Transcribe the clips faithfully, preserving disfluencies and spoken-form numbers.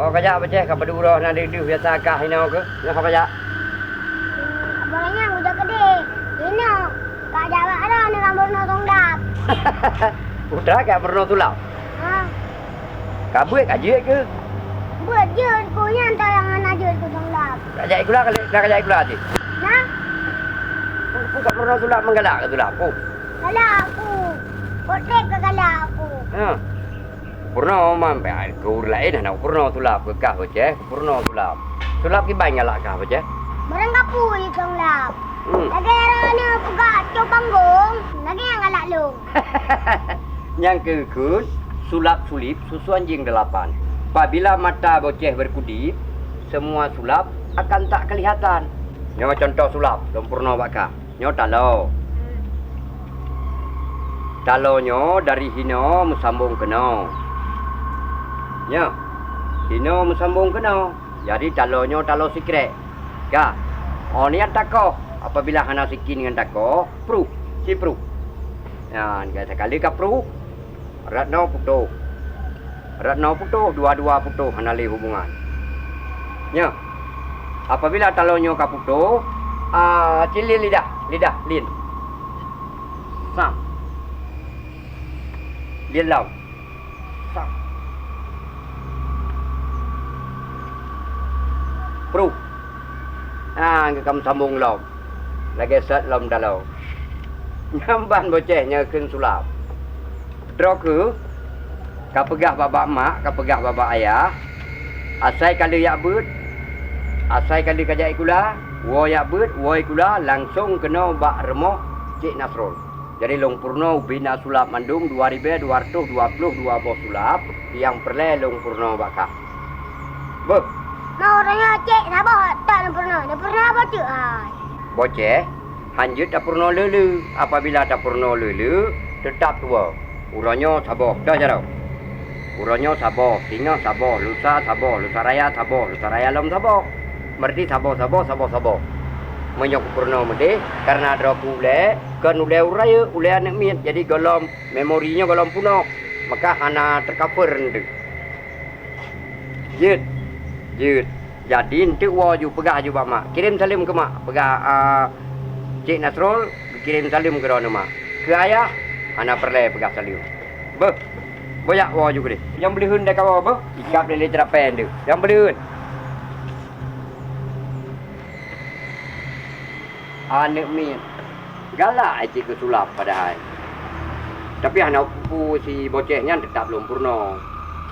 Ho kajak Boceh, ka padum uroe na deuh-deuh biasa kah inoe keuh? Nyoe ho kajak? Barang nyan kujak keudeh. Inoe, kajak bak droeneuh ka peurunoe sulap. Putra ka peurunoe sulap? Ha. Ka beuet ka jeuet keuh? Beuet jeuet ku, nyan tok nyang hana jeuet ku sulap. Kajak sikula, kali, kajak sikula cit? Nah. Pu, pu ka peurunoe sulap, meugalak keu sulap, pu? Galak ku. Kotek ka galak ku. Ha. Peurunoe man, keu ureueng laén hana peurunoe sulap, keu kah Boceh peurunoe sulap. Sulap kiban galak kah Boceh? Barang kapui sulap. Hmm. Lagèe droeneuh peugah cok panggong, lagèe nyang galak lôn. Nyang keukeuen, sulap sulip susu anjing delapan. Pabila mata Boceh berkedip, semua sulap akan tak kelihatan. Nyoe contoh sulap, lôn peurunoe bak kah. Nyoe taloe. Taloe nyoe dari hinoe meusambong keunoe. Nyoe, hinoe meusambong keunoe. Jadi taloe nyoe taloe sikrek. Ka, oh, nyan takoh. Apabila hana sikin ngon takoh, pruh, sipruh. Nyan, sakali ka pruh, rot noe putôh. Rot noe putôh, dua-dua putôh, hana lé hubungan. Nyoe, apabila taloe nyoe ka putôh, ah, cit lien lidah, lidah, lien. Sam. Lien lom. Sam. Pruh. Ah, geukam sambong lom. Lagèe sot lom taloe. Nyan ban Boceh nyoe kheun sulap. Droe keuh, ka peugah bak mak, ka peugah bak ayah, asai ka lheueh jak beuet, asai ka lheueh kajak sikula, woe jak beuet, woe sikula, langsong keunoe bak rumoh Cik Nasrul. Jadi lôn peurunoe ubé na sulap mandum dua ribèe dua ratus dua ploh dua boh sulap nyang peureulèe lôn peurunoe bak kah. Beuh. Mau uroe nyoe cék saboh tok neupeurunoe, neupeurunoe apa teuk hai? Boceh, hanjeuet tapeurunoe le-le. Apabila tapeurunoe le-le, teutap tuwoe. Uroe nyoe saboh, dah jaroe. Uroe nyoe saboh, singoh saboh, lusa saboh, lusa raya saboh, lusa raya lom saboh. Meureuti saboh-saboh, saboh-saboh. Meunyoe kupeurunoe meudeh, kareuna droe ku ulèe, kon ulèe ureueng rayeuk, ulèe aneuk miet, jadi gohlom memori nyoe gohlom peunoh, maka hana teukaper eunteuk. Jeuet, jeuet. Jadi eunteuk woe ju peugah ju bak mak, kirém saleuem keu mak, peugah, a, Cék Nasrul geukirém saleuem keu droeneuh mak. Keu ayah hana peureulèe peugah saleuem. Beuh, boyak woe ju keudeh. Nyang beuleuheun dakawoe beuh, ikab lé-lé ceurapée eunteuk. Nyang beuleuheun. Aneuk miet, galak ai cit keu sulap padahai. Tapi hana peue-peue si Boceh nyan teutap lôn peurunoe.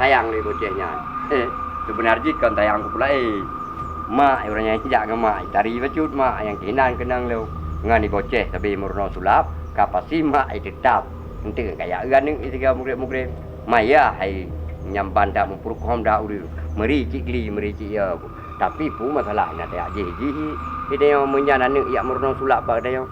Sayang lé Boceh nyan. Seubeuna jih kon sayang keu peue laén. Mak ureueng nyang jak ngon mak, tari bacut mak nyang keunan keunong lôn. Ngon i Boceh sabe meurunoe sulap, ka pasti mak i teutap. Eunteuk kajak eu aneuk i sigoe mugreb-mugreb. Mayah hai nyang ban dak meupurukhom dak ureueng. Meuri cit gli, meuri cit yo. Tapi peue masalah na tajak jih-jih. Pidayong meunyan aneuk jak meurunoe sulap bak dayong.